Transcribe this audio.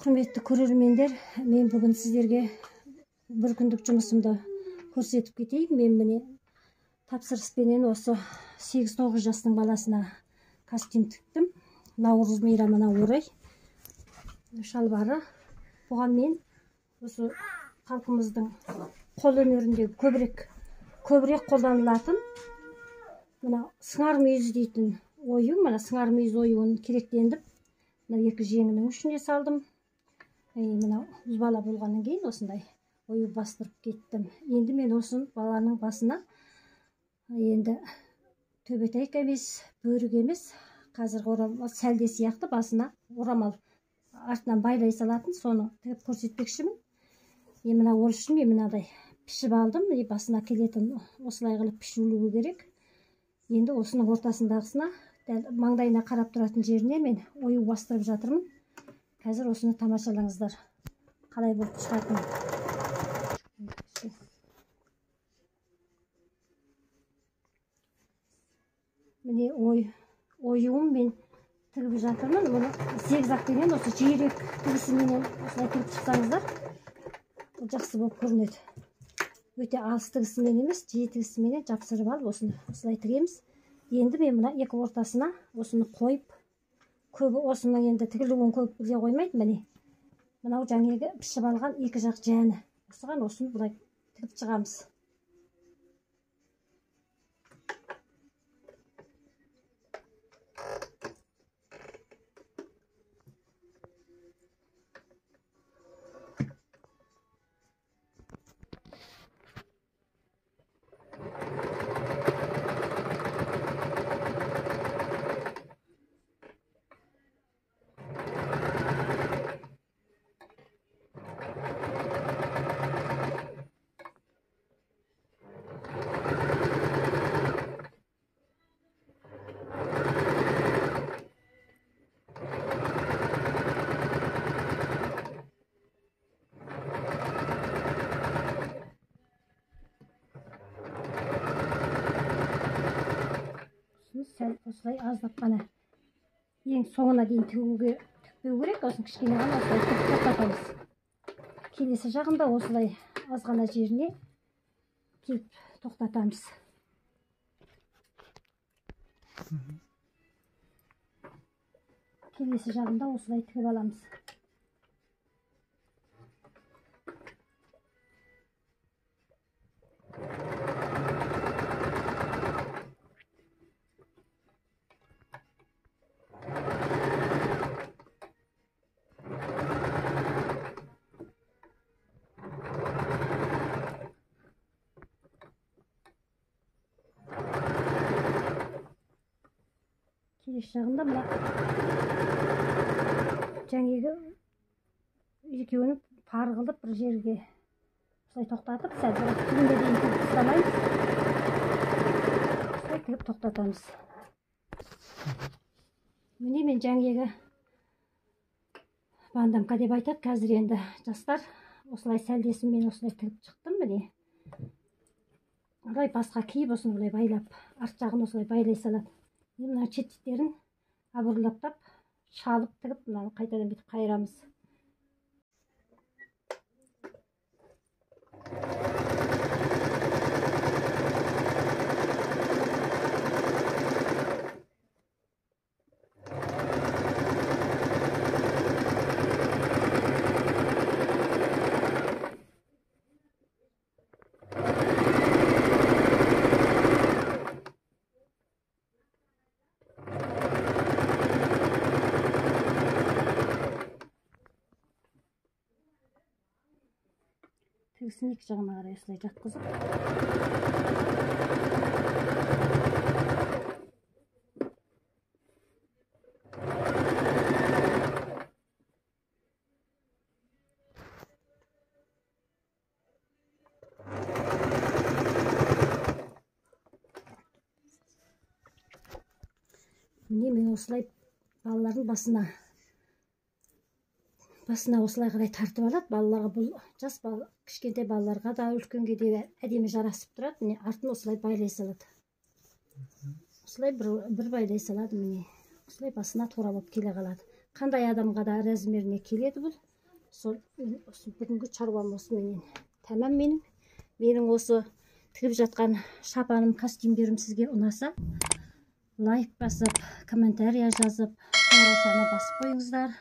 Құрметті көрермендер, мен бүгін сіздерге бір күндік жұмысымды көрсетіп кетейін. Мен міне тапсырыспенен осы 8-9 жастың баласына костюм тіктім. Наурыз мейрамына орай шалбары. Бұған мен осы халқымыздың қол өнерінде көбірек қолданылатын мына сыңар мүйіз дейтін ою, мына сыңар мүйіз оюын керектендіп, мына екі жеңінің ішіне салдым. Мына ұл бала болғаннан кейін осындай ою бастырып кеттім. Енді мен осын баланың басына енді төбетайка емес, бөрік емес, қазіргі орамал сәлде сияқты басына орамал артынан байлай салатын, соны тігіп көрсетпекшімін. Мына ол үшін мен мынадай пішіп алдым. Басына келетін осылай қылып пішілуі керек. Енді осының ортасындағысына, дәл маңдайына қарап тұратын жеріне мен ою бастырып жатырмын. Қазір осыны тамашалаңыздар, қалай болып шығатынын. Міне оюым мен тігіп жатырмын. Мұны зигзагпенен, осы жиірек тігісіменен осылай тігіп шықсаңыздар, бұл жақсы болып көрінеді. Өте алыс тігісімен емес, жиі тігісіменен жапсырып алып осыны осылай тігеміз. Енді мен мына екі ортасына осыны қойып, көбі осының енді тігілуін көп біле қоймайды. Міне мынау жаңағы пішіп алған екі жақ жәні, осыған осыны былай тігіп шығамыз. Сәл осылай аздап қана ең соңына дейін тікпеу керек, осыны кішкене ғана осылай тігіп тоқтатамыз. Келесі жағында осылай аз ғана жеріне келіп тоқтатамыз. Келесі жағында осылай тігіп аламыз. Келесі жағында мына жаңағы екеуін пар қылып бір жерге осылай тоқтатып, сәл түбіне дейін тігіп тастамаймыз, осылай тігіп тоқтатамыз. Міне мен жаңағы бандамка деп айтады қазір енді жастар, осылай сәлдесін мен осылай тігіп шықтым. Міне былай басқа киіп осыны былай байлап, арт жағын осылай байлай салады. Мына шеттерін абырлаптап шалып тігіп, мынаны қайтадан бүйтіп қайырамыз. Тігісін екі жағына қарай осылай жатқызып, міне мен осылай балалардың басына осылай қарай тартып алады. Балаларға бұл жас бала, кішкентай балаларға да, үлкенге де әдемі жарасып тұрады. Міне артын осылай байлай салады. Осылай бір байлай салады. Міне осылай басына тура болып келе қалады. Қандай адамға да размеріне келеді бұл. Сол осы бүгінгі шаруам осыменен тәмам менің. Менің осы тігіп жатқан шапаным, костюмдерім сізге ұнаса, лайк басып, комментария жазып, қоңыраушаны басып қойыңыздар.